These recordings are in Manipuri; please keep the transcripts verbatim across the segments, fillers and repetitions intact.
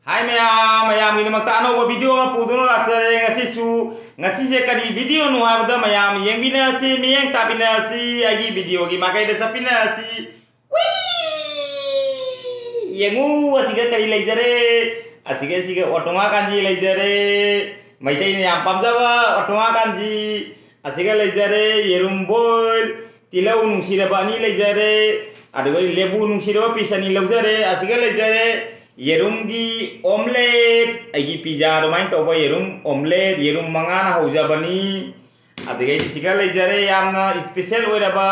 ꯍꯥꯏ ꯃꯌꯥꯝ, ꯃꯌꯥꯝꯒꯤꯗꯃꯛꯇ ꯑꯅꯧꯕ ꯚꯤꯗꯤꯑꯣ ꯑꯃ ꯄꯨꯗꯨꯅ ꯂꯥꯛꯆꯔꯦ ꯉꯁꯤꯁꯨ꯫ ꯉꯁꯤꯁꯦ ꯀꯔꯤ ꯚꯤꯗꯤꯑꯣꯅꯣ ꯍꯥꯏꯕꯗ ꯃꯌꯥꯝ ꯌꯦꯡꯃꯤꯟꯅꯁꯤ, ꯃꯤꯠꯌꯦꯡ ꯇꯥꯃꯤꯟꯅꯁꯤ, ꯑꯩꯒꯤ ꯚꯤꯗꯤꯑꯣꯒꯤ ꯃꯥꯏꯀꯩꯗ ꯆꯠꯃꯤꯟꯅꯁꯤ꯫ ꯎꯏ! ꯌꯦꯡꯉꯨ, ꯑꯁꯤꯒ ꯀꯔꯤ ꯂꯩꯖꯔꯦ? ꯑꯁꯤꯒ, ꯑꯁꯤꯒ ꯑꯣꯇꯣꯉꯥ ꯀꯥꯟꯖꯤ ꯂꯩꯖꯔꯦ꯫ ꯃꯩꯇꯩꯅ ꯌꯥꯝ ꯄꯥꯝꯖꯕ ꯑꯣꯇꯣꯉꯥ ꯀꯥꯟꯖꯤ꯫ ꯑꯁꯤꯒ ꯂꯩꯖꯔꯦ ꯌꯦꯔꯨꯝ ꯕꯣꯏꯜ, ꯇꯤꯜꯍꯧ ꯅꯨꯡꯁꯤꯔꯕ ꯑꯅꯤ ꯂꯩꯖꯔꯦ, ꯑꯗꯨꯒ ꯂꯦꯕꯨ ꯅꯨꯡꯁꯤꯔꯕ ꯄꯤꯁ ꯑꯅꯤ ꯂꯧꯖꯔꯦ꯫ ꯑꯁꯤꯒ ꯂꯩꯖꯔꯦ ꯌꯦꯔꯨꯝꯒꯤ ꯑꯣꯝꯂꯦꯠ, ꯑꯩꯒꯤ ꯄꯤꯖꯥ ꯑꯗꯨꯃꯥꯏꯅ ꯇꯧꯕ ꯌꯦꯔꯨꯝ ꯑꯣꯝꯂꯦꯠ, ꯌꯦꯔꯨꯝ ꯃꯉꯥꯅ ꯍꯧꯖꯕꯅꯤ꯫ ꯑꯗꯨꯗꯒꯤꯗꯤ ꯁꯤꯒ ꯂꯩꯖꯔꯦ ꯌꯥꯝꯅ ꯏꯁꯄꯤꯁꯦꯜ ꯑꯣꯏꯔꯕ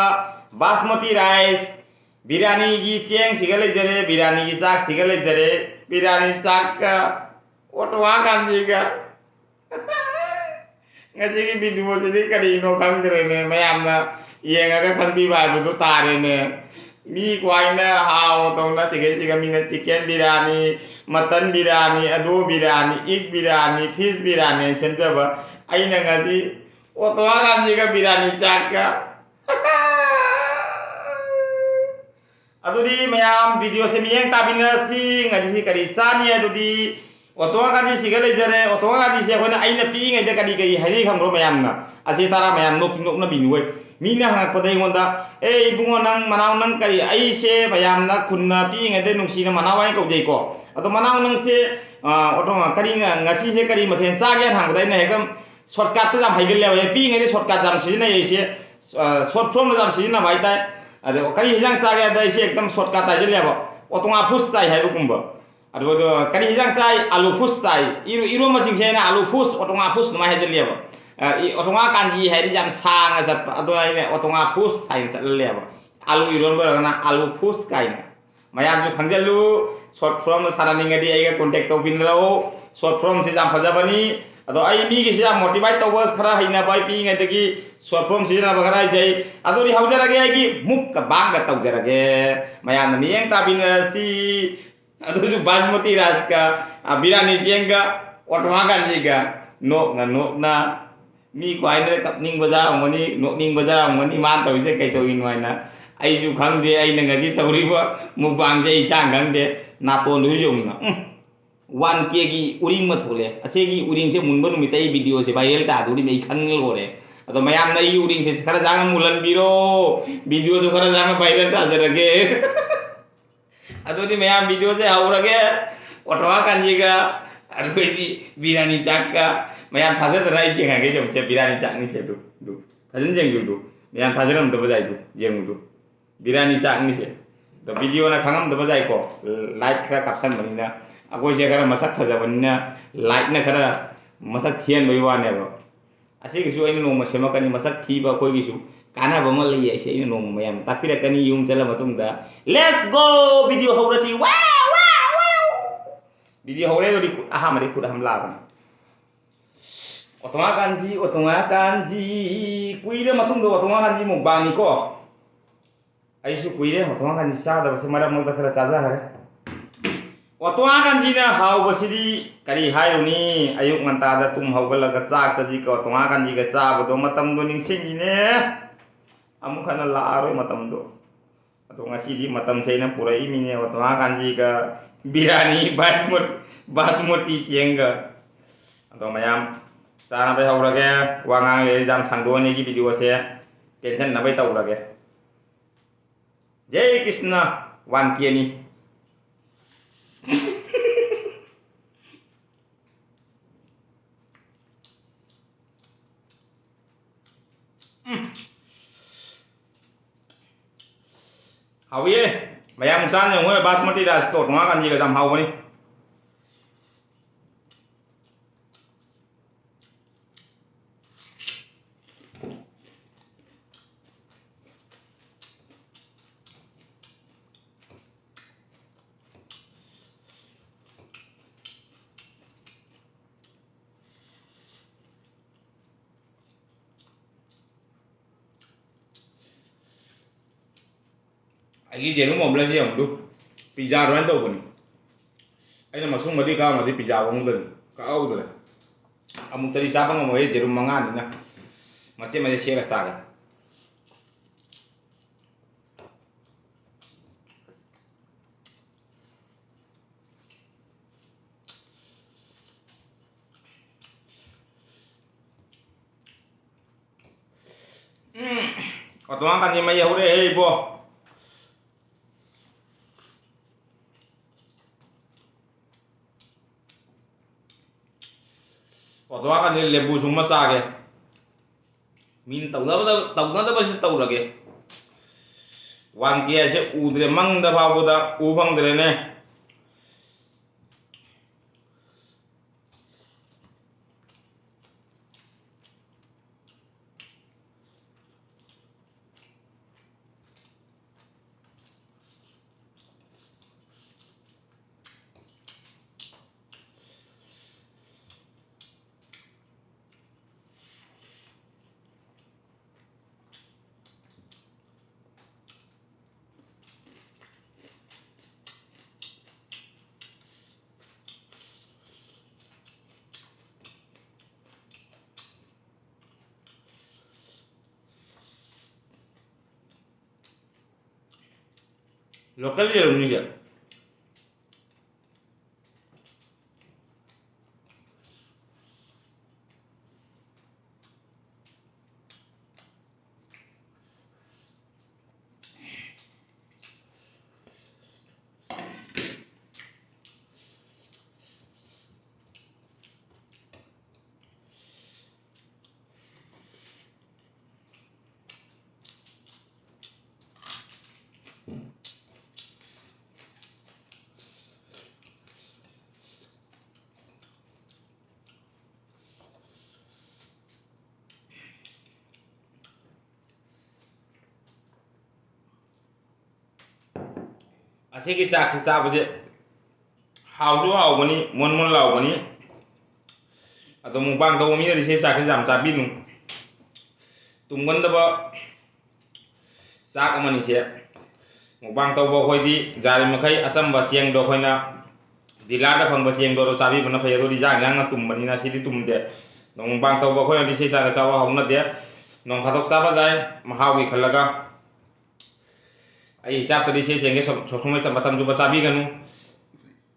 ꯕꯥꯁꯃꯇꯤ ꯔꯥꯏꯁ, ꯕꯤꯔꯌꯥꯅꯤꯒꯤ ꯆꯦꯡꯁꯤꯒ ꯂꯩꯖꯔꯦ, ꯕꯤꯔꯌꯥꯅꯤꯒꯤ ꯆꯥꯛꯁꯤꯒ ꯂꯩꯖꯔꯦ, ꯕꯤꯔꯌꯥꯅꯤ ꯆꯥꯛꯀ ꯑꯣꯇꯣꯉꯥ ꯀꯥꯟꯖꯤꯒ꯫ ꯉꯁꯤꯒꯤ ꯚꯤꯗꯤꯑꯣꯁꯤꯗꯤ ꯀꯔꯤꯅꯣ ꯈꯪꯗ꯭ꯔꯦꯅꯦ, ꯃꯌꯥꯝꯅ ꯌꯦꯡꯉꯒ ꯈꯪꯕꯤꯕ ꯍꯥꯏꯕꯗꯨ ꯇꯥꯔꯦꯅꯦ꯫ ꯃꯤ ꯈ꯭ꯋꯥꯏꯅ ꯍꯥꯎꯅ ꯇꯧꯅ ꯆꯤꯀꯩ ꯆꯤꯀ ꯃꯤꯅ ꯆꯤꯀꯦꯟ ꯕꯤꯔꯌꯥꯅꯤ, ꯃꯇꯟ ꯕꯤꯔꯌꯥꯅꯤ, ꯑꯗꯨ ꯕꯤꯔꯌꯥꯅꯤ, ꯏꯛ ꯕꯤꯔꯌꯥꯅꯤ, ꯐꯤꯁ ꯕꯤꯔꯌꯥꯅꯤ ꯍꯥꯏꯅ ꯁꯦꯝꯖꯕ, ꯑꯩꯅ ꯉꯁꯤ ꯑꯣꯇꯣꯉꯥ ꯀꯥꯟꯖꯤꯒ ꯕꯤꯔꯌꯥꯅꯤ ꯆꯥꯛꯀ꯫ ꯑꯗꯨꯗꯤ ꯃꯌꯥꯝ ꯚꯤꯗꯤꯑꯣꯁꯦ ꯃꯤꯠꯌꯦꯡ ꯇꯥꯃꯤꯟꯅꯔꯁꯤ꯫ ꯉꯁꯤ ꯀꯔꯤ ꯆꯥꯅꯤ ꯑꯗꯨꯗꯤ ꯑꯣꯇꯣꯉꯥ ꯀꯥꯟꯖꯤꯁꯤꯒ ꯂꯩꯖꯔꯦ꯫ ꯑꯣꯇꯣꯉꯥ ꯀꯥꯟꯖꯤꯁꯦ ꯑꯩꯈꯣꯏꯅ, ꯑꯩꯅ ꯄꯤꯛꯏꯉꯩꯗ ꯀꯔꯤ ꯀꯔꯤ ꯍꯥꯏꯅꯩ ꯈꯪꯕ꯭ꯔꯣ ꯃꯌꯥꯝꯅ? ꯑꯁꯤ ꯇꯔꯥ ꯃꯌꯥꯝ ꯅꯣꯛꯇꯤ ꯅꯣꯛꯅꯕꯤꯅꯨ ꯍꯣꯏ꯫ ꯃꯤꯅ ꯍꯪꯉꯛꯄꯗ ꯑꯩꯉꯣꯟꯗ, "ꯑꯦ ꯏꯕꯨꯡꯉꯣ, ꯅꯪ ꯃꯅꯥꯎ ꯅꯪ ꯀꯔꯤ?" ꯑꯩꯁꯦ ꯃꯌꯥꯝꯅ ꯈꯨꯟꯅ ꯄꯤꯛꯏꯉꯩꯗ ꯅꯨꯡꯁꯤꯅ ꯃꯅꯥꯎ ꯍꯥꯏꯅ ꯀꯧꯖꯩꯀꯣ꯫ ꯑꯗꯣ ꯃꯅꯥꯎ ꯅꯪꯁꯦ, ꯑ, ꯑꯣꯇꯣꯉꯥ ꯀꯔꯤ ꯉ-, ꯉꯁꯤꯁꯦ ꯀꯔꯤ ꯃꯊꯦꯜ ꯆꯥꯒꯦꯅ ꯍꯪꯕꯗ ꯑꯩꯅ ꯍꯦꯛꯇ ꯁꯣꯔꯠꯀꯠꯇ ꯌꯥꯝ ꯍꯥꯏꯒꯜꯂꯦꯕ꯫ ꯑꯩ ꯄꯤꯛꯏꯉꯩꯗ ꯁꯣꯔꯠꯀꯠ ꯌꯥꯝ ꯁꯤꯖꯤꯟꯅꯩ ꯑꯩꯁꯦ꯫ ꯑ, ꯁꯣꯔꯠ ꯐꯣꯔꯝꯗ ꯌꯥꯝ ꯁꯤꯖꯤꯟꯅꯕ ꯍꯥꯏꯇꯥꯔꯦ꯫ ꯑꯗꯣ ꯀꯔꯤ ꯍꯤꯟꯖꯥꯡ ꯆꯥꯒꯦ ꯍꯥꯏꯕꯗ ꯑꯩꯁꯦ ꯍꯦꯛꯇ ꯁꯣꯔꯠꯀꯠꯇ ꯍꯥꯏꯖꯜꯂꯦꯕ, "ꯑꯣꯇꯣꯉꯥ ꯐꯨꯁ ꯆꯥꯏ" ꯍꯥꯏꯕꯒꯨꯝꯕ꯫ ꯑꯗꯨꯒ "ꯀꯔꯤ ꯍꯤꯟꯖꯥꯡ ꯆꯥꯏ?" "ꯑꯥꯂꯨ ꯐꯨꯁ ꯆꯥꯏ"꯫ ꯏꯔꯣ-, ꯏꯔꯣꯝꯕꯁꯤꯡꯁꯦ ꯑꯩꯅ "ꯑꯥꯂꯨ ꯐꯨꯁ", "ꯑꯣꯇꯣꯉꯥ ꯐꯨꯁ" ꯑꯗꯨꯃꯥꯏꯅ ꯍꯥꯏꯖꯜꯂꯦꯕ꯫ ꯑ, ꯏ-, ꯑꯣꯇꯣꯉꯥ ꯀꯥꯟꯖꯤ ꯍꯥꯏꯗꯤ ꯌꯥꯝ ꯁꯥꯡꯅ ꯆꯠꯄ, ꯑꯗꯨꯅ ꯑꯩꯅ "ꯑꯣꯇꯣꯉꯥ ꯐꯨꯁ" ꯍꯥꯏꯅ ꯆꯠꯍꯜꯂꯦꯕ꯫ ꯑꯥꯂꯨ ꯏꯔꯣꯟꯕ ꯑꯣꯏꯔꯒꯅ "ꯑꯥꯂꯨ ꯐꯨꯁ" ꯀꯥꯏꯅ꯫ ꯃꯌꯥꯝꯁꯨ ꯈꯪꯖꯜꯂꯨ, ꯁꯣꯔꯠ ꯐꯣꯔꯝꯗ ꯁꯥꯟꯅꯅꯤꯡꯉꯗꯤ ꯑꯩꯒ ꯀꯣꯟꯇꯦꯛ ꯇꯧꯕꯤꯅꯔꯛꯎ꯫ ꯁꯣꯔꯠ ꯐꯣꯔꯝꯁꯦ ꯌꯥꯝ ꯐꯖꯕꯅꯤ꯫ ꯑꯗꯣ ꯑꯩ ꯃꯤꯒꯤꯁꯦ ꯌꯥꯝ ꯃꯣꯇꯤꯚꯦꯠ ꯇꯧꯕ ꯈꯔ ꯍꯩꯅꯕ, ꯑꯩ ꯄꯤꯛꯏꯉꯩꯗꯒꯤ ꯁꯣꯔꯠ ꯐꯣꯔꯝ ꯁꯤꯖꯤꯟꯅꯕ ꯈꯔ ꯍꯩꯖꯩ꯫ ꯑꯗꯨꯗꯤ ꯍꯧꯖꯔꯒꯦ, ꯑꯩꯒꯤ ꯃꯨꯛꯀ ꯕꯥꯡꯒ ꯇꯧꯖꯔꯒꯦ꯫ ꯃꯌꯥꯝꯅ ꯃꯤꯠꯌꯦꯡ ꯇꯥꯕꯤꯅꯔꯁꯤ꯫ ꯑꯗꯨꯁꯨ ꯕꯥꯁꯃꯇꯤ ꯔꯥꯏꯁꯀ, ꯑ, ꯕꯤꯔꯌꯥꯅꯤ ꯆꯦꯡꯒ, ꯑꯣꯇꯣꯉꯥ ꯀꯥꯟꯖꯤꯒ꯫ ꯅꯣꯛꯅ ꯅꯣꯛꯅ ꯃꯤ ꯈ꯭ꯋꯥꯏꯗ ꯀꯞꯅꯤꯡꯕ ꯌꯥꯎꯔꯝꯒꯅꯤ, ꯅꯣꯛꯅꯤꯡꯕ ꯌꯥꯎꯔꯝꯒꯅꯤ, ꯃꯥꯅ ꯇꯧꯔꯤꯁꯦ ꯀꯩ ꯇꯧꯔꯤꯅꯣ ꯍꯥꯏꯅ꯫ ꯑꯩꯁꯨ ꯈꯪꯗꯦ, ꯑꯩꯅ ꯉꯁꯤ ꯇꯧꯔꯤꯕ ꯃꯨꯛꯕꯥꯡꯁꯦ ꯑꯩ ꯏꯁꯥꯅ ꯈꯪꯗꯦ꯫ ꯅꯥꯇꯣꯟꯗꯨꯁꯨ ꯌꯦꯡꯉꯨꯅ꯫ ꯎꯝ꯫ ꯋꯥꯟ ꯀꯦꯒꯤ ꯎꯔꯤꯡ ꯑꯃ ꯊꯣꯛꯂꯦ꯫ ꯑꯁꯤꯒꯤ ꯎꯔꯤꯡꯁꯦ ꯃꯨꯟꯕ ꯅꯨꯃꯤꯠꯇ ꯑꯩ ꯚꯤꯗꯤꯑꯣꯁꯦ ꯚꯥꯏꯔꯦꯜ ꯇꯥꯗꯣꯔꯤꯕꯅꯤ, ꯑꯩ ꯈꯪ ꯂꯣꯏꯔꯦ꯫ ꯑꯗꯣ ꯃꯌꯥꯝꯅ ꯑꯩꯒꯤ ꯎꯔꯤꯡꯁꯦ ꯈꯔ ꯁꯥꯡꯅ ꯃꯨꯜꯍꯟꯕꯤꯔꯣ, ꯚꯤꯗꯤꯑꯣꯁꯨ ꯈꯔ ꯁꯥꯡꯅ ꯚꯥꯏꯔꯦꯜ ꯇꯥꯖꯔꯒꯦ꯫ ꯑꯗꯨꯗꯤ ꯃꯌꯥꯝ, ꯚꯤꯗꯤꯑꯣꯁꯦ ꯍꯧꯔꯒꯦ꯫ ꯑꯣꯇꯣꯃꯥ ꯀꯥꯟꯖꯤꯒ ꯑꯩꯈꯣꯏꯗꯤ ꯕꯤꯔꯌꯥꯅꯤ ꯆꯥꯛꯀ꯫ ꯃꯌꯥꯝ ꯊꯥꯖꯗꯅ ꯑꯩ ꯌꯦꯡꯍꯟꯒꯦ, ꯌꯦꯡꯉꯨꯁꯦ, ꯕꯤꯔꯌꯥꯅꯤ ꯆꯥꯛꯅꯤꯁꯦ꯫ ꯑꯗꯨ, ꯑꯗꯨ ꯐꯖꯅ ꯌꯦꯡꯕꯤꯌꯨ꯫ ꯃꯌꯥꯝ ꯊꯥꯖꯔꯝꯗꯕ ꯌꯥꯏꯗꯨ ꯌꯦꯡꯉꯨꯗꯨ꯫ ꯕꯤꯔꯌꯥꯅꯤ ꯆꯥꯛꯅꯤꯁꯦ꯫ ꯑꯗꯣ ꯚꯤꯗꯤꯑꯣꯅ ꯈꯪꯉꯝꯗꯕ ꯌꯥꯏꯀꯣ, ꯂꯥꯏꯠ ꯈꯔ ꯀꯥꯞꯁꯟꯕꯅꯤꯅ꯫ ꯑꯩꯈꯣꯏꯁꯦ ꯈꯔ ꯃꯁꯛ ꯐꯖꯕꯅꯤꯅ ꯂꯥꯏꯠꯅ ꯈꯔ ꯃꯁꯛ ꯊꯤꯍꯟꯕꯒꯤ ꯋꯥꯅꯦꯕ꯫ ꯑꯁꯤꯒꯤꯁꯨ ꯑꯩꯅ ꯅꯣꯡꯃ ꯁꯦꯝꯃꯛꯀꯅꯤ, ꯃꯁꯛ ꯊꯤꯕ ꯑꯩꯈꯣꯏꯒꯤꯁꯨ ꯀꯥꯟꯅꯕ ꯑꯃ ꯂꯩ ꯍꯥꯏꯁꯦ ꯑꯩꯅ ꯅꯣꯡꯃ ꯃꯌꯥꯝ ꯇꯥꯛꯄꯤꯔꯛꯀꯅꯤ ꯌꯨꯝ ꯆꯠꯂ ꯃꯇꯨꯡꯗ꯫ Let's go! ꯚꯤꯗꯤꯑꯣ ꯍꯧꯔꯁꯤ꯫ Wow, wow, wow! ꯚꯤꯗꯤꯑꯣ ꯍꯧꯔꯦ꯫ ꯑꯗꯨꯗꯤ ꯈꯨꯠ ꯑꯍꯥꯟꯕꯗꯤ ꯈꯨꯠ ꯑꯍꯥꯝ ꯂꯥꯛꯑꯕꯅꯤ꯫ ꯑꯣꯇꯣꯉꯥ ꯀꯥꯟꯖꯤ, ꯑꯣꯇꯣꯉꯥ ꯀꯥꯟꯖꯤ, ꯀꯨꯏꯔ ꯃꯇꯨꯡꯗ ꯑꯣꯇꯣꯉꯥ ꯀꯥꯟꯖꯤ ꯃꯨꯛꯕꯥꯡꯅꯤꯀꯣ꯫ ꯑꯩꯁꯨ ꯀꯨꯏꯔꯦ ꯑꯣꯇꯣꯉꯥ ꯀꯥꯟꯖꯤ ꯆꯥꯗꯕꯁꯦ, ꯃꯔꯛ ꯃꯔꯛꯇ ꯈꯔ ꯆꯥꯖꯈ꯭ꯔꯦ꯫ ꯑꯣꯇꯣꯉꯥ ꯀꯥꯟꯖꯤꯅ ꯍꯥꯎꯕꯁꯤꯗꯤ ꯀꯔꯤ ꯍꯥꯏꯔꯨꯅꯤ? ꯑꯌꯨꯛ ꯉꯟꯇꯥꯗ ꯇꯨꯝ ꯍꯧꯒꯠꯂꯒ ꯆꯥꯛ ꯆꯖꯤꯛꯀ ꯑꯣꯇꯣꯉꯥ ꯀꯥꯟꯖꯤꯒ ꯆꯥꯕꯗꯣ, ꯃꯇꯝꯗꯣ ꯅꯤꯡꯁꯤꯡꯉꯤꯅꯦ꯫ ꯑꯃꯨꯛ ꯍꯟꯅ ꯂꯥꯛꯑꯔꯣꯏ ꯃꯇꯝꯗꯣ꯫ ꯑꯗꯣ ꯉꯁꯤꯗꯤ ꯃꯇꯝꯁꯦ ꯑꯩꯅ ꯄꯨꯔꯛꯏꯃꯤꯅꯦ, ꯑꯣꯇꯣꯉꯥ ꯀꯥꯟꯖꯤꯒ ꯕꯤꯔꯌꯥꯅꯤ ꯕꯥꯁꯃꯣ-, ꯕꯥꯁꯃꯣꯇꯤ ꯆꯦꯡꯒ꯫ ꯑꯗꯣ ꯃꯌꯥꯝ ꯆꯥꯅꯕ ꯍꯧꯔꯒꯦ꯫ ꯋꯥ ꯉꯥꯡ ꯂꯩꯔꯗꯤ ꯌꯥꯝ ꯁꯥꯡꯗꯣꯛꯑꯅꯤ ꯑꯩꯒꯤ ꯚꯤꯗꯤꯑꯣꯁꯦ, ꯇꯦꯟꯁꯟꯅꯕꯩ ꯇꯧꯔꯒꯦ꯫ ꯖꯩ ꯀ꯭ꯔꯤꯁꯅ꯫ ꯋꯥꯟ ꯀꯦꯅꯤ꯫ ꯎꯝ꯫ ꯍꯥꯎꯏꯌꯦ꯫ ꯃꯌꯥꯝ ꯆꯥꯅ ꯌꯦꯡꯉꯣ, ꯕꯥꯁꯃꯇꯤ ꯔꯥꯏꯁꯇꯣ, ꯇꯣꯉꯥꯟ ꯀꯥꯟꯁꯤꯒ ꯌꯥꯝ ꯍꯥꯎꯕꯅꯤ꯫ ꯑꯩꯒꯤ ꯌꯦꯔꯨꯝ omelette ꯁꯦ ꯌꯦꯡꯉꯨꯗꯨ, pizza ꯑꯗꯨꯃꯥꯏꯅ ꯇꯧꯕꯅꯤ꯫ ꯑꯩꯅ ꯃꯁꯨꯡ ꯃꯔꯤ ꯀꯛꯑꯝꯃꯗꯤ pizza ꯑꯍꯨꯝꯗꯅꯤ, ꯀꯛꯍꯧꯗ꯭ꯔꯦ꯫ ꯑꯃꯨꯛꯇꯗꯤ ꯆꯥꯕ ꯉꯝꯃꯣꯏꯍꯦ, ꯌꯦꯔꯨꯝ ꯃꯉꯥꯅꯤꯅ꯫ ꯃꯆꯦꯠ ꯃꯆꯦꯠ ꯁꯦꯠꯂ ꯆꯥꯒꯦ꯫ ꯑꯣꯇꯣ ꯉꯥꯛꯀꯥꯟꯁꯦ ꯃꯩ ꯍꯧꯔꯛꯑꯦ ꯏꯕꯣ꯫ ꯑꯣꯇꯣ ꯉꯥꯛꯀꯥꯟꯁꯦ ꯂꯦꯕꯨ ꯁꯨꯡꯕ ꯆꯥꯒꯦ꯫ ꯃꯤꯅ ꯇꯧꯅꯕꯗ-, ꯇꯧꯅꯗꯕꯁꯤ ꯇꯧꯔꯒꯦ꯫ ꯋꯥꯟ ꯀꯦ ꯍꯥꯏꯁꯦ ꯎꯗ꯭ꯔꯦ, ꯃꯪꯗ ꯐꯥꯎꯕꯗ ꯎ ꯐꯪꯗ꯭ꯔꯦꯅꯦ꯫ ꯂꯣꯀꯦꯜ ꯌꯦꯔꯨꯝꯅꯤꯁꯦ꯫ ꯑꯁꯤꯒꯤ ꯆꯥꯛꯁꯤ ꯆꯥꯕꯁꯦ ꯍꯥꯎꯁꯨ ꯍꯥꯎꯕꯅꯤ, ꯃꯣꯟ ꯃꯣꯟ ꯂꯥꯎꯕꯅꯤ꯫ ꯑꯗꯣ ꯃꯨꯛꯕꯥꯡ ꯇꯧꯕ ꯃꯤꯅꯗꯤ ꯁꯤ ꯆꯥꯛꯁꯤ ꯌꯥꯝ ꯆꯥꯕꯤꯅꯨ꯫ ꯇꯨꯝꯒꯟꯗꯕ ꯆꯥꯛ ꯑꯃꯅꯤꯁꯦ꯫ ꯃꯨꯛꯕꯥꯡ ꯇꯧꯕ ꯑꯩꯈꯣꯏꯗꯤ ꯌꯥꯔꯤꯃꯈꯩ ꯑꯆꯝꯕ ꯆꯦꯡꯗꯣ, ꯑꯩꯈꯣꯏꯅ ꯗꯤꯂꯥꯔꯗ ꯐꯪꯕ ꯆꯦꯡꯗꯣ ꯑꯗꯨ ꯆꯥꯕꯤꯕꯅ ꯐꯩ꯫ ꯑꯗꯨꯗꯤ ꯌꯥꯡ ꯌꯥꯡꯅ ꯇꯨꯝꯕꯅꯤꯅ ꯁꯤꯗꯤ ꯇꯨꯝꯗꯦ꯫ ꯃꯨꯛꯕꯥꯡ ꯇꯧꯕ ꯑꯩꯈꯣꯏꯅꯗꯤ ꯁꯤ ꯆꯥꯛꯁꯤ ꯆꯥꯕ ꯍꯧꯅꯗꯦ꯫ ꯅꯣꯡ ꯐꯥꯗꯣꯛ ꯆꯥꯕ ꯌꯥꯏ, ꯃꯍꯥꯎꯒꯤ ꯈꯜꯂꯒ꯫ ꯑꯩ ꯆꯥꯛꯇꯗꯤ ꯁꯤ ꯆꯦꯡꯁꯦ ꯁꯣ-, ꯁꯣꯛ ꯊꯣꯡꯕ ꯃꯇꯝ ꯆꯨꯞꯄ ꯆꯥꯕꯤꯒꯅꯨ꯫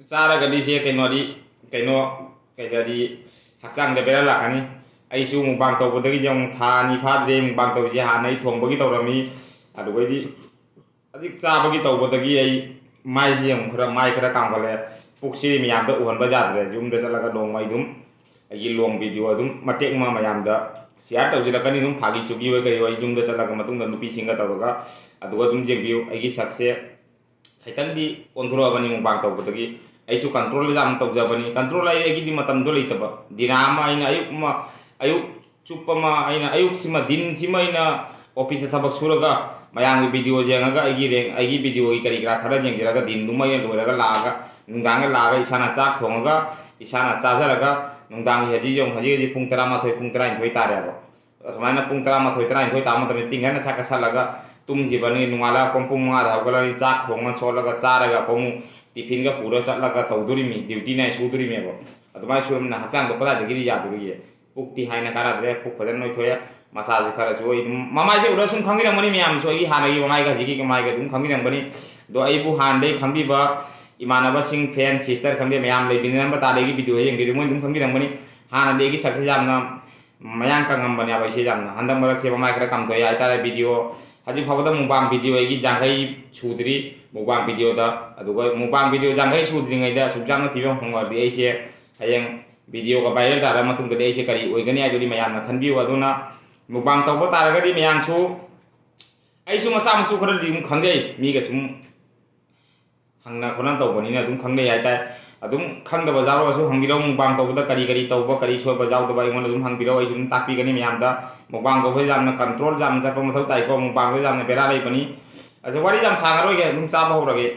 ꯆꯥꯔꯒꯗꯤ ꯁꯦ ꯀꯩꯅꯣꯗꯤ, ꯀꯩꯅꯣ, ꯀꯩꯗꯗꯤ ꯍꯛꯆꯥꯡꯗ ꯕꯦꯔꯥ ꯂꯥꯛꯀꯅꯤ꯫ ꯑꯩꯁꯨ ꯃꯨꯛꯕꯥꯡ ꯇꯧꯕꯗꯒꯤ ꯌꯦꯡꯉꯨ, ꯊꯥ ꯑꯅꯤ ꯐꯥꯗ꯭ꯔꯦ ꯃꯨꯛꯕꯥꯡ ꯇꯧꯔꯤꯁꯦ꯫ ꯍꯥꯟꯅ ꯑꯩ ꯊꯣꯡꯕꯒꯤ ꯇꯧꯔꯝꯃꯤ, ꯑꯗꯨꯗꯩꯗꯤ ꯍꯧꯖꯤꯛ ꯆꯥꯕꯒꯤ ꯇꯧꯕꯗꯒꯤ ꯑꯩ ꯃꯥꯏꯁꯦ ꯌꯦꯡꯉꯨ, ꯈꯔ, ꯃꯥꯏ ꯈꯔ ꯀꯥꯝꯒꯠꯂꯦ꯫ ꯄꯨꯛꯁꯤ ꯃꯌꯥꯝꯗ ꯎꯍꯟꯕ ꯌꯥꯗ꯭ꯔꯦ꯫ ꯌꯨꯝꯗ ꯆꯠꯂꯒ ꯅꯣꯡꯃ ꯑꯩ ꯑꯗꯨꯝ ꯑꯩꯒꯤ ꯂꯣꯡ ꯚꯤꯗꯤꯑꯣ ꯑꯗꯨꯝ ꯃꯇꯦꯛ ꯑꯃ ꯃꯌꯥꯝꯗ ꯁꯤꯌꯥꯔ ꯇꯧꯖꯔꯛꯀꯅꯤ, ꯑꯗꯨꯝ ꯐꯥꯒꯤ ꯆꯨꯒꯤ ꯑꯣꯏ ꯀꯔꯤ ꯑꯣꯏ, ꯌꯨꯝꯗ ꯆꯠꯂꯒ ꯃꯇꯨꯡꯗ ꯅꯨꯄꯤꯁꯤꯡꯒ ꯇꯧꯔꯒ꯫ ꯑꯗꯨꯒ ꯑꯗꯨꯝ ꯌꯦꯡꯕꯤꯌꯨ, ꯑꯩꯒꯤ ꯁꯛꯁꯦ ꯈꯤꯇꯪꯗꯤ ꯑꯣꯟꯊꯣꯔꯛꯑꯕꯅꯤ ꯃꯨꯛꯕꯥꯡ ꯇꯧꯕꯗꯒꯤ꯫ ꯑꯩꯁꯨ ꯀꯟꯇ꯭ꯔꯣꯜ ꯌꯥꯝ ꯇꯧꯖꯕꯅꯤ꯫ ꯀꯟꯇ꯭ꯔꯣꯜ ꯑꯩ, ꯑꯩꯒꯤꯗꯤ ꯃꯇꯝꯗꯣ ꯂꯩꯇꯕ꯫ ꯗꯤꯅꯥ ꯑꯃ ꯑꯩꯅ ꯑꯌꯨꯛ ꯑꯃ, ꯑꯌꯨꯛ ꯆꯨꯞꯄ ꯑꯃ ꯑꯩꯅ, ꯑꯌꯨꯛꯁꯤꯃ, ꯗꯤꯟꯁꯤꯃ ꯑꯩꯅ ꯑꯣꯐꯤꯁꯇ ꯊꯕꯛ ꯁꯨꯔꯒ ꯃꯌꯥꯝꯒꯤ ꯚꯤꯗꯤꯑꯣ ꯌꯦꯡꯉꯒ, ꯑꯩꯒꯤ ꯔꯦꯡ, ꯑꯩꯒꯤ ꯚꯤꯗꯤꯑꯣꯒꯤ ꯀꯔꯤ ꯀꯔꯥ ꯈꯔ ꯌꯦꯡꯖꯔꯒ, ꯗꯤꯟꯗꯨꯃ ꯑꯩꯅ ꯂꯣꯏꯔꯒ ꯂꯥꯛꯑꯒ, ꯅꯨꯡꯗꯥꯡꯗ ꯂꯥꯛꯑꯒ ꯏꯁꯥꯅ ꯆꯥꯛ ꯊꯣꯡꯉꯒ ꯏꯁꯥꯅ ꯆꯥꯖꯔꯒ, ꯅꯨꯡꯗꯥꯡꯒꯤ ꯍꯧꯖꯤꯛ ꯌꯦꯡꯉꯨ, ꯍꯧꯖꯤꯛ ꯍꯧꯖꯤꯛ ꯄꯨꯡ ꯇꯔꯥꯃꯥꯊꯣꯏ, ꯄꯨꯡ ꯇꯔꯥꯅꯤꯊꯣꯏ ꯇꯥꯔꯦꯕ꯫ ꯑꯁꯨꯃꯥꯏꯅ ꯄꯨꯡ ꯇꯔꯥꯃꯥꯊꯣꯏ, ꯇꯔꯥꯅꯤꯊꯣꯏ ꯇꯥꯕ ꯃꯇꯝꯗ ꯇꯤꯡ ꯍꯦꯟꯅ ꯁꯛꯀ ꯁꯠꯂꯒ ꯇꯨꯝꯈꯤꯕꯅꯤ꯫ ꯅꯣꯡꯉꯥꯜꯂꯒ ꯄꯨꯡ, ꯄꯨꯡ ꯃꯉꯥꯗ ꯍꯧꯒꯠꯂꯅꯤ, ꯆꯥꯛ ꯊꯣꯡꯉ ꯁꯣꯠꯂꯒ ꯆꯥꯔꯒ ꯑꯩꯈꯣꯏ ꯑꯃꯨꯛ ꯇꯤꯐꯤꯟꯒ ꯄꯨꯔ ꯆꯠꯂꯒ ꯇꯧꯗꯣꯔꯤꯃꯤ, ꯗ꯭ꯌꯨꯇꯤ ꯅꯥꯏꯠ ꯁꯨꯗꯣꯔꯤꯃꯦꯕ꯫ ꯑꯗꯨꯃꯥꯏꯅ ꯁꯨꯔꯕꯅꯤꯅ ꯍꯛꯆꯥꯡꯗꯣ ꯀꯗꯥꯏꯗꯒꯤꯗꯤ ꯌꯥꯗꯣꯔꯤꯒꯦ? ꯄꯨꯛꯇꯤ ꯍꯥꯏꯅ ꯀꯥꯟꯅꯗ꯭ꯔꯦ, ꯄꯨꯛ ꯐꯖꯅ ꯅꯣꯏꯊꯣꯛꯑꯦ, ꯃꯁꯥꯁꯦ ꯈꯔꯁꯨ ꯑꯩ ꯑꯗꯨꯝ, ꯃꯃꯥꯏꯁꯦ ꯎꯔ ꯁꯨꯝ ꯈꯪꯕꯤꯔꯝꯒꯅꯤ ꯃꯌꯥꯝꯁꯨ, ꯑꯩꯒꯤ ꯍꯥꯟꯅꯒꯤ ꯃꯃꯥꯏꯒ ꯍꯧꯖꯤꯛꯀꯤ ꯃꯃꯥꯏꯒ ꯑꯗꯨꯝ ꯈꯪꯕꯤꯔꯝꯒꯅꯤ꯫ ꯑꯗꯣ ꯑꯩꯕꯨ ꯍꯥꯟꯅꯗꯩ ꯈꯪꯕꯤꯕ ꯏꯃꯥꯟꯅꯕꯁꯤꯡ, ꯐꯦꯟ, ꯁꯤꯁꯇꯔ ꯈꯪꯗꯦ, ꯃꯌꯥꯝ ꯂꯩꯕꯤꯅꯔꯝꯕ ꯇꯥꯔꯦ ꯑꯩꯒꯤ ꯚꯤꯗꯤꯑꯣ ꯌꯦꯡꯕꯤꯔꯤ, ꯃꯣꯏ ꯑꯗꯨꯝ ꯈꯪꯕꯤꯔꯝꯒꯅꯤ꯫ ꯍꯥꯟꯅꯗꯤ ꯑꯩꯒꯤ ꯁꯛꯁꯦ ꯌꯥꯝꯅ ꯃꯌꯥꯡ ꯀꯪꯉꯝꯕꯅꯦꯕ ꯑꯩꯁꯦ ꯌꯥꯝꯅ꯫ ꯍꯟꯗꯛ ꯃꯔꯛꯁꯦ ꯃꯃꯥꯏ ꯈꯔ ꯀꯝꯊꯣꯛꯑꯦ ꯍꯥꯏꯇꯥꯔꯦ꯫ ꯚꯤꯗꯤꯑꯣ ꯍꯧꯖꯤꯛ ꯐꯥꯎꯕꯗ ꯃꯨꯛꯕꯥꯡ ꯚꯤꯗꯤꯑꯣ ꯑꯩꯒꯤ ꯌꯥꯡꯈꯩ ꯁꯨꯗ꯭ꯔꯤ ꯃꯨꯛꯕꯥꯡ ꯚꯤꯗꯤꯑꯣꯗ꯫ ꯑꯗꯨꯒ ꯃꯨꯛꯕꯥꯡ ꯚꯤꯗꯤꯑꯣ ꯌꯥꯡꯈꯩ ꯁꯨꯗ꯭ꯔꯤꯉꯩꯗ ꯑꯁꯨꯛ ꯌꯥꯝꯅ ꯐꯤꯕꯝ ꯍꯣꯡꯉꯛꯑꯗꯤ ꯑꯩꯁꯦ ꯍꯌꯦꯡ ꯚꯤꯗꯤꯑꯣꯒ ꯚꯥꯏꯔꯦꯜ ꯇꯥꯔ ꯃꯇꯨꯡꯗꯗꯤ ꯑꯩꯁꯦ ꯀꯔꯤ ꯑꯣꯏꯒꯅꯤ ꯍꯥꯏꯗꯨꯗꯤ ꯃꯌꯥꯝꯅ ꯈꯟꯕꯤꯌꯨ꯫ ꯑꯗꯨꯅ ꯃꯨꯛꯕꯥꯡ ꯇꯧꯕ ꯇꯥꯔꯒꯗꯤ ꯃꯌꯥꯝꯁꯨ, ꯑꯩꯁꯨ ꯃꯆꯥ ꯃꯁꯨ ꯈꯔꯗꯤ ꯑꯗꯨꯝ ꯈꯪꯖꯩ, ꯃꯤꯒ ꯁꯨꯝ ꯍꯪꯅ ꯈꯣꯠꯅ ꯇꯧꯕꯅꯤꯅ ꯑꯗꯨꯝ ꯈꯪꯅꯩ ꯍꯥꯏꯇꯥꯔꯦ꯫ ꯑꯗꯨꯝ ꯈꯪꯗꯕ ꯌꯥꯎꯔꯒꯁꯨ ꯍꯪꯕꯤꯔꯛꯎ, ꯃꯨꯛꯕꯥꯡ ꯇꯧꯕꯗ ꯀꯔꯤ ꯀꯔꯤ ꯇꯧꯕ, ꯀꯔꯤ ꯁꯣꯏꯕ ꯌꯥꯎꯗꯕ ꯑꯩꯉꯣꯟꯗ ꯑꯗꯨꯝ ꯍꯪꯕꯤꯔꯛꯎ, ꯑꯩꯁꯨ ꯑꯗꯨꯝ ꯇꯥꯛꯄꯤꯒꯅꯤ ꯃꯌꯥꯝꯗ꯫ ꯃꯨꯛꯕꯥꯡ ꯇꯧꯕꯁꯦ ꯌꯥꯝꯅ ꯀꯟꯇ꯭ꯔꯣꯜ ꯌꯥꯝꯅ ꯆꯠꯄ ꯃꯊꯧ ꯇꯥꯏꯀꯣ, ꯃꯨꯛꯕꯥꯡꯗ ꯌꯥꯝꯅ ꯕꯦꯔꯥ ꯂꯩꯕꯅꯤ꯫ ꯑꯗꯣ ꯋꯥꯔꯤ ꯌꯥꯝ ꯁꯥꯡꯉꯔꯣꯏꯒꯦ, ꯑꯗꯨꯝ ꯆꯥꯕ ꯍꯧꯔꯒꯦ꯫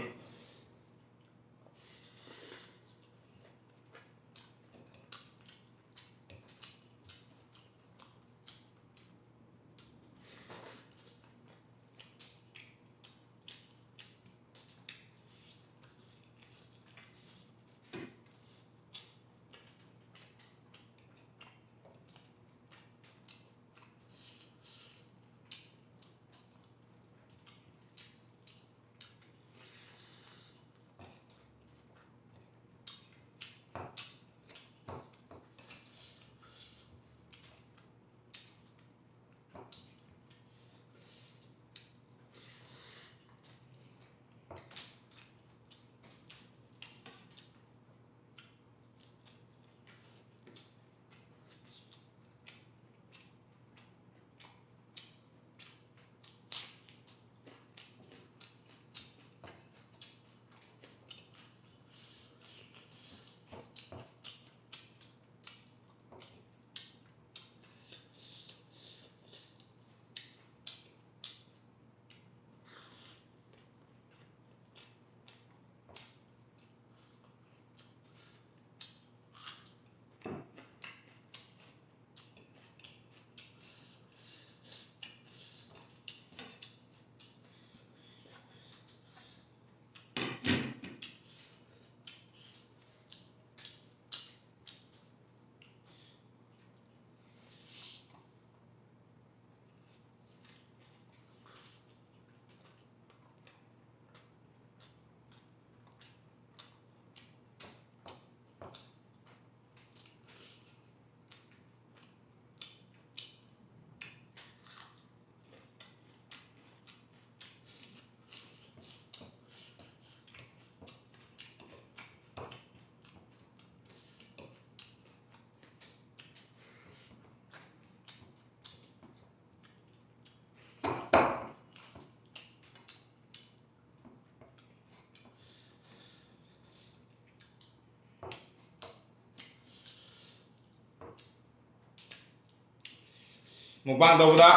ꯃꯨꯛꯕꯥꯡ ꯇꯧꯕꯗ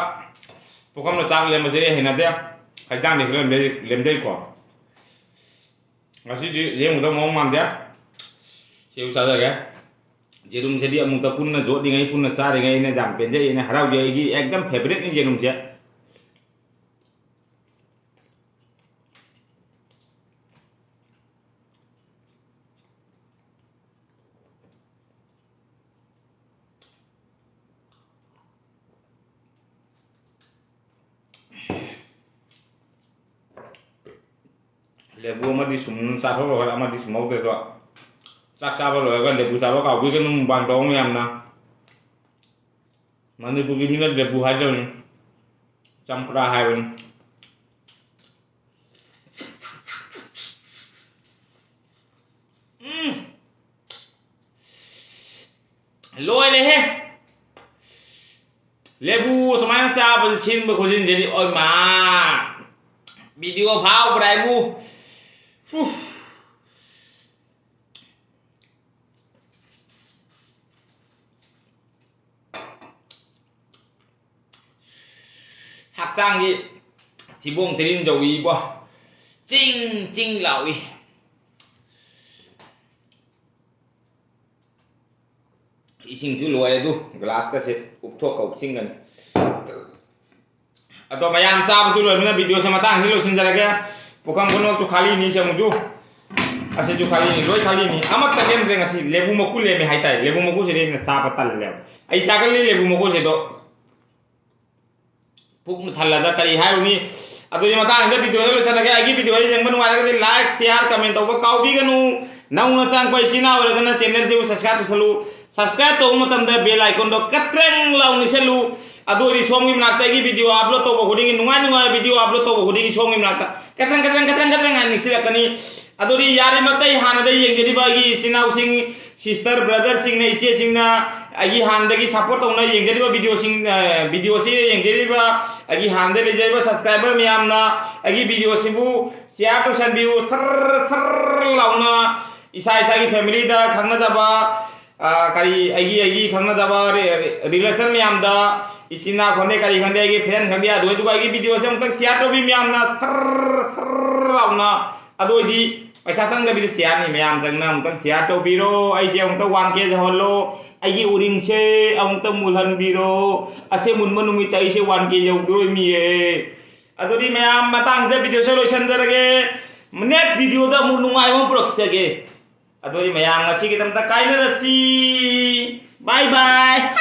ꯄꯨꯈꯝꯗ ꯆꯥꯛ ꯂꯦꯝꯕꯁꯦ ꯑꯩ ꯍꯩꯅꯗꯦ꯫ ꯍꯩꯖꯥꯡꯗꯤ ꯈꯔ ꯂꯦꯝꯖꯩ-, ꯂꯦꯝꯖꯩꯀꯣ꯫ ꯉꯁꯤꯗꯤ ꯂꯦꯝꯒꯗꯕ ꯃꯑꯣꯡ ꯃꯥꯟꯗꯦ꯫ ꯁꯦꯎ ꯆꯥꯖꯒꯦ꯫ ꯌꯦꯔꯨꯝꯁꯤꯗꯤ ꯑꯃꯨꯛꯇ ꯄꯨꯟꯅ ꯌꯣꯠꯂꯤꯉꯩ, ꯄꯨꯟꯅ ꯆꯥꯔꯤꯉꯩ ꯑꯩꯅ ꯌꯥꯝ ꯄꯦꯟꯖꯩ, ꯑꯩꯅ ꯍꯔꯥꯎꯖꯩ꯫ ꯑꯩꯒꯤ ꯑꯦꯛꯗꯝ ꯐꯦꯕꯔꯦꯠꯅꯤ ꯌꯦꯔꯨꯝꯁꯦ꯫ ꯂꯦꯕꯨ ꯑꯃꯗꯤ ꯁꯨꯝ ꯆꯥꯊꯣꯛꯂꯒ ꯑꯃꯗꯤ ꯁꯨꯝꯍꯧꯗ꯭ꯔꯦ꯫ ꯑꯗꯣ ꯆꯥꯛ ꯆꯥꯕ ꯂꯣꯏꯔꯒ ꯂꯦꯕꯨ ꯆꯥꯕ ꯀꯥꯎꯕꯤꯒꯅꯨ, ꯃꯨꯛꯕꯥꯡ ꯇꯧꯕ ꯃꯌꯥꯝꯅ꯫ ꯃꯅꯤꯄꯨꯔꯒꯤ ꯃꯤꯅ ꯂꯦꯕꯨ ꯍꯥꯏꯗꯕꯅꯤ, ꯆꯝꯄ꯭ꯔꯥ ꯍꯥꯏꯕꯅꯤ꯫ ꯎꯝ꯫ ꯂꯣꯏꯔꯦꯍꯦ꯫ ꯂꯦꯕꯨ ꯁꯨꯃꯥꯏꯅ ꯆꯥꯕꯁꯤ, ꯁꯤꯟꯕ ꯈꯣꯠꯆꯤꯟꯁꯤꯗꯤ, ꯑꯣꯏ ꯃꯥ! ꯚꯤꯗꯤꯑꯣ ꯐꯥꯎꯕ꯭ꯔꯥ ꯍꯥꯏꯕꯨ? ꯍꯨ꯫ ꯍꯛꯆꯥꯡꯒꯤ ꯊꯤꯕꯣꯡ ꯊꯤꯔꯤꯟ ꯆꯧꯏꯕꯣ꯫ ꯆꯤꯡ ꯆꯤꯡ ꯂꯥꯎꯏ꯫ ꯏꯁꯤꯡꯁꯨ ꯂꯣꯏꯔꯦ ꯑꯗꯨ, ꯒ꯭ꯂꯥꯁꯀꯁꯦ ꯎꯞꯊꯣꯛꯀ ꯎꯞꯁꯤꯟꯒꯅꯤ꯫ ꯑꯗꯣ ꯃꯌꯥꯝ ꯆꯥꯕꯁꯨ ꯂꯣꯏꯔꯕꯅꯤꯅ ꯚꯤꯗꯤꯑꯣꯁꯦ ꯃꯇꯥꯡꯁꯤ ꯂꯣꯏꯁꯤꯟꯖꯔꯒꯦ꯫ ꯄꯨꯈꯝ ꯄꯨꯝꯅꯃꯛꯁꯨ ꯈꯥꯂꯤꯅꯤ, ꯁꯦ ꯑꯃꯨꯛꯁꯨ꯫ ꯑꯁꯤꯁꯨ ꯈꯥꯂꯤꯅꯤ, ꯂꯣꯏ ꯈꯥꯂꯤꯅꯤ꯫ ꯑꯃꯠꯇ ꯂꯦꯝꯗ꯭ꯔꯦ ꯉꯁꯤ꯫ ꯂꯦꯕꯨ ꯃꯀꯨ ꯂꯦꯝꯃꯦ ꯍꯥꯏꯇꯥꯔꯦ꯫ ꯂꯦꯕꯨ ꯃꯀꯨꯁꯤꯗꯤ ꯑꯩꯅ ꯆꯥꯕ ꯇꯜꯂꯦꯕ꯫ ꯑꯩ ꯆꯥꯒꯜꯂꯤ ꯂꯦꯕꯨ ꯃꯀꯨꯁꯤꯗꯣ꯫ ꯄꯨꯛ ꯊꯜꯂꯗ ꯀꯔꯤ ꯍꯥꯏꯔꯨꯅꯤ? ꯑꯗꯨꯗꯤ ꯃꯇꯥꯡꯁꯤꯗ ꯚꯤꯗꯤꯑꯣꯁꯦ ꯂꯣꯏꯁꯤꯜꯂꯒꯦ꯫ ꯑꯩꯒꯤ ꯚꯤꯗꯤꯑꯣꯁꯦ ꯌꯦꯡꯕ ꯅꯨꯡꯉꯥꯏꯔꯒꯗꯤ like, share, comment ꯇꯧꯕ ꯀꯥꯎꯕꯤꯒꯅꯨ꯫ ꯅꯧꯅ ꯆꯪꯉꯛꯄ ꯏꯆꯤꯟ ꯏꯅꯥꯎ ꯑꯣꯏꯔꯒꯅ channelꯁꯤꯕꯨ subscribe ꯇꯧꯁꯜꯂꯨ꯫ Subscribe ꯇꯧꯕ ꯃꯇꯝꯗ bell iconꯗꯣ ꯀꯠꯇ꯭ꯔꯦꯡ ꯂꯥꯎ ꯅꯤꯛꯁꯜꯂꯨ꯫ ꯑꯗꯨ ꯑꯣꯏꯔꯗꯤ ꯁꯣꯝꯒꯤ ꯃꯅꯥꯛꯇ ꯑꯩꯒꯤ ꯚꯤꯗꯤꯑꯣ upload ꯇꯧꯕ ꯈꯨꯗꯤꯡꯒꯤ, ꯅꯨꯡꯉꯥꯏ ꯅꯨꯡꯉꯥꯏꯕ ꯚꯤꯗꯤꯑꯣ upload ꯇꯧꯕ ꯈꯨꯗꯤꯡꯒꯤ ꯁꯣꯝꯒꯤ ꯃꯅꯥꯛꯇ ꯀꯠꯇ꯭ꯔꯦꯡ, ꯀꯠꯇ꯭ꯔꯦꯡ, ꯀꯠꯇ꯭ꯔꯦꯡ, ꯀꯠꯇ꯭ꯔꯦꯡ ꯍꯥꯏꯅ ꯅꯤꯛꯁꯤꯜꯂꯛꯀꯅꯤ꯫ ꯑꯗꯨꯗꯤ ꯌꯥꯔꯤꯃꯛꯇ ꯑꯩ ꯍꯥꯟꯅꯗꯒꯤ ꯌꯦꯡꯖꯔꯤꯕ ꯑꯩꯒꯤ ꯏꯆꯤꯟ ꯏꯅꯥꯎꯁꯤꯡ, sister brotherꯁꯤꯡꯅ, ꯏꯆꯦꯁꯤꯡꯅ, ꯑꯩꯒꯤ ꯍꯥꯟꯅꯗꯒꯤ support ꯇꯧꯅ ꯌꯦꯡꯖꯔꯤꯕ ꯚꯤꯗꯤꯑꯣꯁꯤꯡ, ꯑ, ꯚꯤꯗꯤꯑꯣꯁꯤ ꯌꯦꯡꯖꯔꯤꯕ ꯑꯩꯒꯤ ꯍꯥꯟꯅꯗꯒꯤ ꯂꯩꯖꯔꯤꯕ subscriber ꯃꯌꯥꯝꯅ ꯑꯩꯒꯤ ꯚꯤꯗꯤꯑꯣꯁꯤꯕꯨ share ꯇꯧꯁꯟꯕꯤꯌꯨ꯫ ꯁꯔ ꯁꯔ ꯂꯥꯎꯅ ꯏꯁꯥ ꯏꯁꯥꯒꯤ familyꯗ ꯈꯪꯅꯖꯕ, ꯑ, ꯀꯔꯤ, ꯑꯩꯒꯤ, ꯑꯩꯒꯤ ꯈꯪꯅꯖꯕ ꯔꯦ-, ꯔꯦ-, relation ꯃꯌꯥꯝꯗ ꯏꯆꯤꯟ ꯏꯅꯥꯎ ꯈꯪꯗꯦ, ꯀꯔꯤ ꯈꯪꯗꯦ, ꯑꯩꯒꯤ friend ꯈꯪꯗꯦ, ꯑꯗꯨ ꯑꯗꯨꯒ ꯑꯩꯒꯤ video ꯁꯦ ꯑꯃꯨꯛꯇꯪ share ꯇꯧꯕꯤ ꯃꯌꯥꯝꯅ, ꯁꯔ ꯁꯔ ꯂꯥꯎꯅ꯫ ꯑꯗꯨ ꯑꯣꯏꯗꯤ ꯄꯩꯁꯥ ꯆꯪꯗꯕꯤꯗ share ꯅꯤ, ꯃꯌꯥꯝ ꯆꯪꯅ ꯑꯃꯨꯛꯇꯪ share ꯇꯧꯕꯤꯔꯣ, ꯑꯩꯁꯦ ꯑꯃꯨꯛꯇꯪ one K ꯌꯧꯍꯜꯂꯣ, ꯑꯩꯒꯤ ꯎꯔꯤꯡꯁꯦ ꯑꯃꯨꯛꯇꯪ ꯃꯨꯜꯍꯟꯕꯤꯔꯣ, ꯑꯁꯦ ꯃꯨꯟꯕ ꯅꯨꯃꯤꯠꯇ ꯑꯩꯁꯦ one K ꯌꯧꯗꯣꯔꯤꯃꯤꯌꯦ꯫ ꯑꯗꯨꯗꯤ ꯃꯌꯥꯝ ꯃꯇꯥꯡꯁꯤꯗ video ꯁꯦ ꯂꯣꯏꯁꯤꯟꯖꯔꯒꯦ, next video ꯗ ꯑꯃꯨꯛ ꯅꯨꯡꯉꯥꯏꯕ ꯑꯃ ꯄꯨꯔꯛꯆꯒꯦ꯫ ꯑꯗꯨꯗꯤ ꯃꯌꯥꯝ ꯉꯁꯤꯒꯤꯗꯃꯛꯇ ꯀꯥꯏꯅꯔꯁꯤ꯫ Bye bye꯫